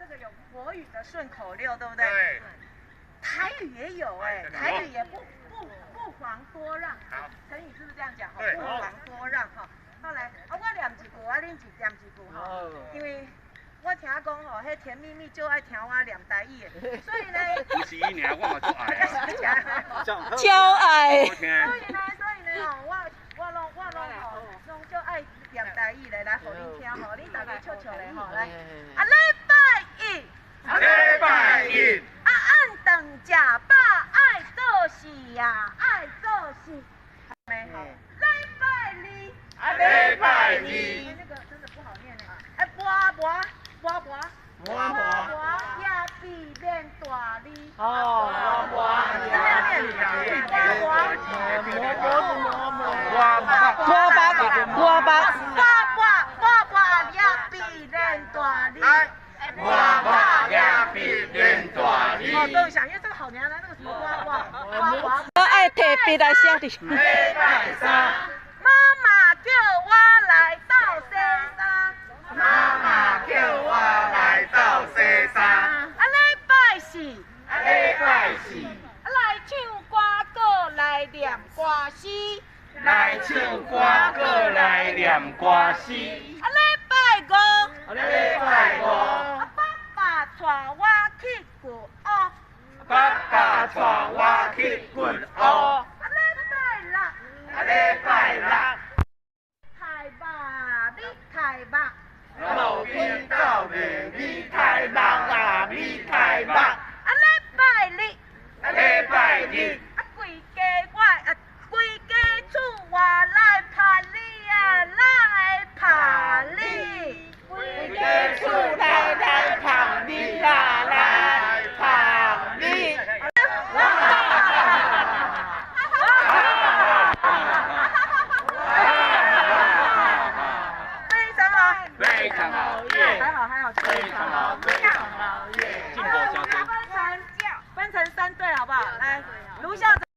個有國語的順口溜，對不對？對。台語也有哎，台語也不遑多讓。成語是不是這樣講？不遑多讓哈。好來，啊我念一句，啊恁一念一句哈。因為我聽講吼，彼甜蜜蜜就愛聽我念台語的，所以呢，不是伊爾，我嘛足愛。超愛。所以呢吼，我攏吼，攏足愛念台語的，來予恁聽吼，恁大家笑笑咧吼，來。啊，禮拜一，禮拜一，啊，暗頓食飽愛做事呀，愛做事。沒好，禮拜二，禮拜二，那個真的不好念呢。哎，磨磨磨磨磨磨也避免大字。哦，磨怎麼樣念？磨磨磨磨磨巴磨巴，磨磨磨磨也避免大字。磨磨也避免大字。哦，等一下，因為這個好難來，那個什麼刮刮刮刮。我愛提筆來寫佇。禮拜三，媽媽叫我來鬥洗衫。媽媽叫我來鬥洗衫。啊，禮拜四，啊，禮拜四，來唱歌閣來念歌詞。來唱歌閣來念歌詞。啊，禮拜五，啊，禮拜五，啊，爸爸帶我去骨屋。爸爸帶我去骨屋。啊，禮拜六，啊，禮拜六，太肉米太肉。路邊斗賣米太肉啊，米太肉。啊，禮拜日，啊，禮拜日，啊，規家我啊，規家厝我來拍你啊，來拍你。規家厝來來捧你啦，來捧你。哈哈非常好，非常好，耶！還好還好，非常好，非常好，耶！進步。分成三隊好不好？來，盧校長。